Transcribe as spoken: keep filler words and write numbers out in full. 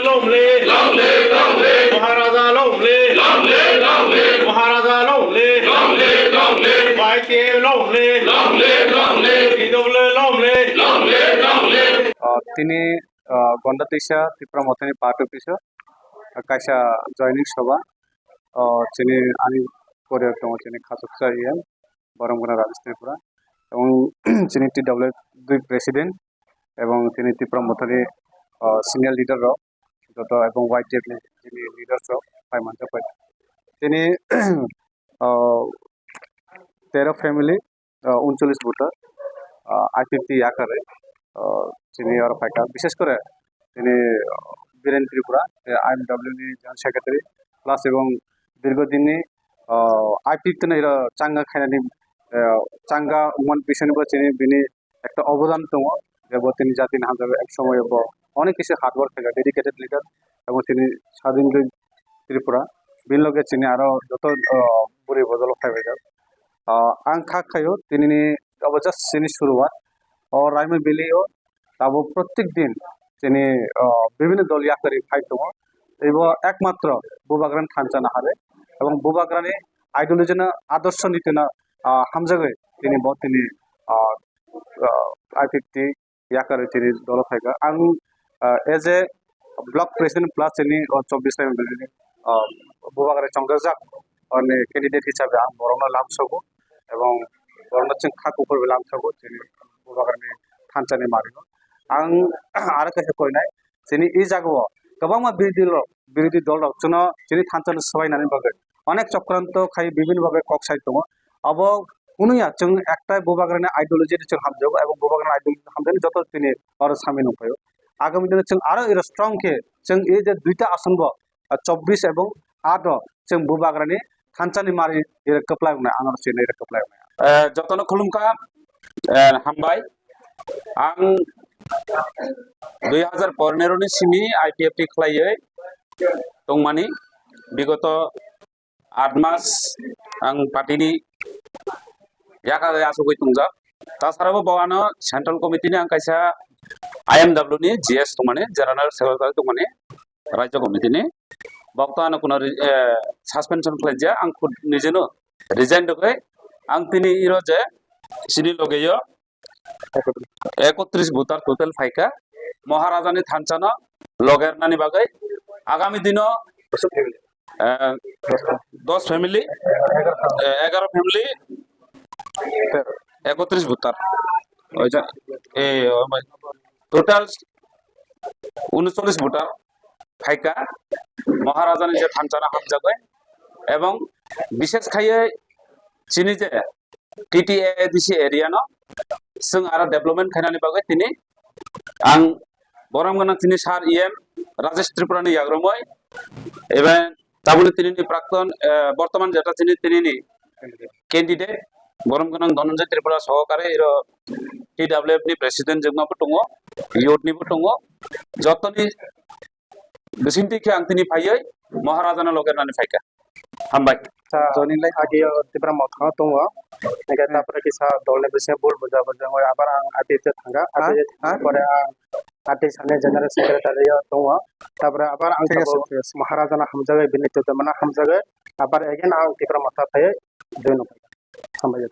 Long live, long live, long live. Maharaja long live, long live, long live. Maharaja long live, long live, long live. Y T F long live, long live, long live. T W long live, long live, long live. Ah, tini, ah, Gonda Twisa Tipra Mothani Party Office o, ah, kaisa joining sabha, ah, chini ani pore tongo chini khachuksa E M Boromgana Rajesh Tripura, ebong chini T W F dui president, ebong chini Tipra Mothani, ah, senior leader rok, joto ebong Y T F ni chini leaders rok phai manjak bai. Chini, ah, tero family, ah, uncholish voter, ah, I P F T yakare, ah, chini oro phaikha. Bishesh kore chini, ah, Biren Tripura, eh, I M W ni General Secretary, plus ebong dirgho dinni, ah, I P F T no iro changa khainani, eh, changa wngmani bisingtwi bo chini bini ekta obodan tongo, je bo tini jatini hamjakgo ek somoyo bo onek kisu hard work khaijak, dedicated leader, ebong chini Sadin Tripura, bini loge chini aro joto, ah, bwrwi bodol phaibaijak. Ah, ang kha khaio tinini obo just chini suruwat. O Raima Valley o tabuk protek din chini, ah, bibhinno dol yakarwi phai tongo. Teibo ekmatro Bubagrani thansa no hari ebong Bubagrani ideology no, adorsho niti no, ah, hamjagwi tini bo tini, ah, ah, I P F T yakarwi chini dolo phaikha. Ang, ah, as a block president plus chini o chobbish time ni, ah, Bubagrani chongjak ani candidate hisabe ang borokno lamsogo ebong borokno chwng kha kuphurwi lamsogo chini Bubagrani thansani mario. Ang aro kaisa koinai, chini e jagao kwbangma birodhi rok, birodhi dol rok chwngno chini thansa no swbainani bagwi onek chokranto khai bibhinno bhabe kok sai tongo. Abo hwnwi ya chwng ekta Bubagrani ideology no chwng hamjago, ebong Bubagrani ideology hamjaknai joto tini oro samil nung phaio. Agami dino chwng aro iro strong khe chwng e je duita ason bo, ah, chobbish ebong aat o chwng Bubagrani thansani mari iro kwplai wngnai, ang oro chini iro kwplai wngnai. Eh, jotono khulumkha, eh, hambai. Ang dui hazar pondro ni simi I P F T khlaiwi tongmani, bigoto aat mas ang party ni yakar asugwi tongjak. Tasarabo bo ano Central Committee ni ang kaisa I M W ni G S tongmani, General Secretary tongmani, Rajya Committee ni. Bokto ano kuno re-, eh, suspension khlaijak, ang khud nijeno resign rwgwi ang tini iro je chini logeyo ekotris voter total phaikha Maharajani thansano loge rwnani bagwi. Agami dino, eh, dos family, eh, egaro family, ekotris voter. Oija, eh, total uncholish voter phaikha Maharajani je thansano hamjagwi, ebong bishesh khaiwi chini je T T A D C area no chwng aro development khainani bagwi tini ang borom gwnang chini sir E M Rajesh Tripura ni yagrumwi, ebong tabukni tini ni prakton, eh, bortoman jeta chini tini ni candidate borom gwnang Dhananjay Tripura sohokare iro T W F ni president jwkma bo tongo, youth ni bo tongo, jotoni bisingtwi khe ang tini phaiwi Maharajano loge rwnani phaikha. Hambai. Sa, joining lai agi o Tipra Motha tongo. Hingke tapore kisa dolni bising bul buja buja oi abar ang ati te thanga. Ati ha? Pore ang ati sani general secretary o tongo. Tapore abar ang thik ase, tabuk thik ase. Maharajano hamjagwi bini chudamano hamjagwi abar again ang Tipra Motha phaiwi join ong. Hambai.